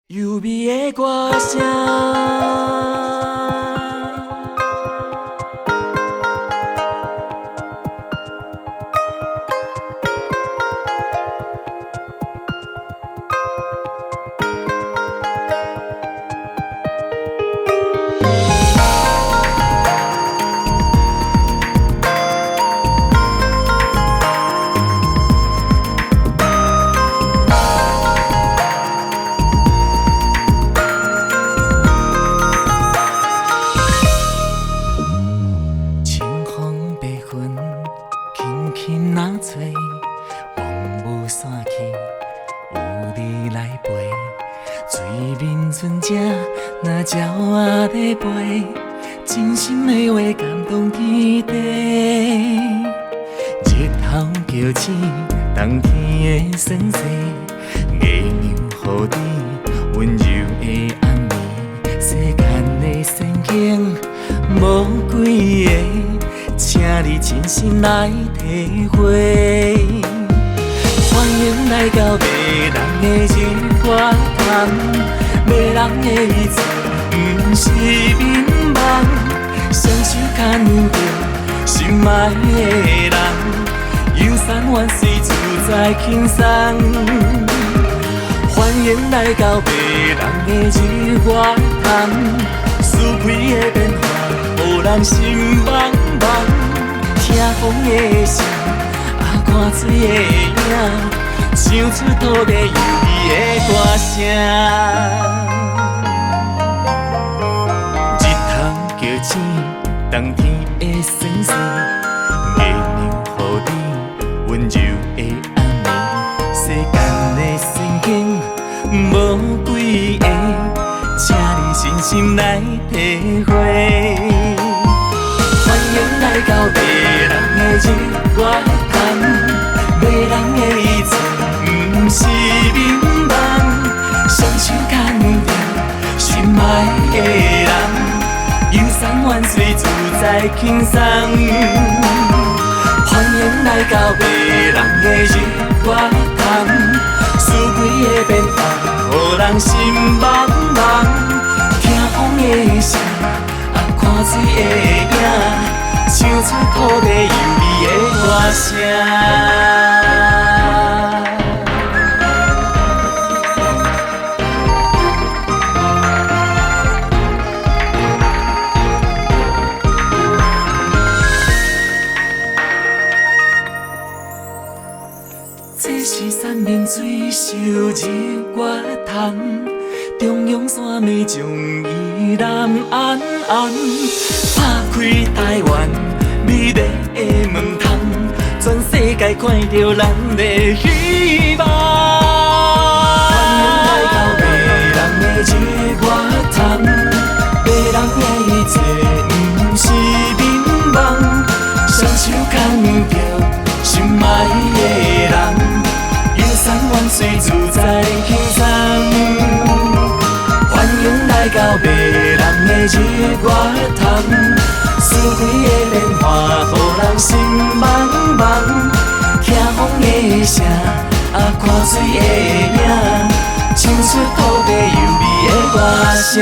優美的歌聲。清風白雲輕輕若吹，雲霧散去，有你來陪。水面船只若鳥仔咧飛，真心的話感動天地。日頭叫醒，冬天的酸澀，月娘予你溫柔的暗暝，世間的仙境無幾个，請你真心來體會。歡迎來到迷人的日月潭，迷人的一切毋是眠夢，雙手牽著心愛的人，遊山玩水自在輕鬆。歡迎來到迷人的日月潭，四季的變化，予人心茫茫。聽風的聲，啊，看水的影，唱出土地優美的歌聲。日頭叫醒，冬天的酸澀，月娘予你溫柔的暗暝，世間的仙境無幾个，請你真心來體會。歡迎來到迷人的日月潭，迷人的一切毋是眠夢，雙手牽著心愛的人，遊山玩水自在輕鬆。歡迎來到迷人的日月潭，四季的變化，予人心茫茫。聽風的聲，啊，看水的影，唱出土地優美的歌聲。這是山明水秀日月潭，中央山脈將伊南岸岸，拍開台灣美麗的門窗，全世界看著咱的希望。歡迎來到迷人的日月潭，迷人的一切毋是眠夢，雙手牽著心愛的人，遊山玩水自在輕鬆。歡迎來到迷人的日月潭，四季的變化予人心茫茫。聽風的聲，啊，看水的影，唱出土地優美的歌聲。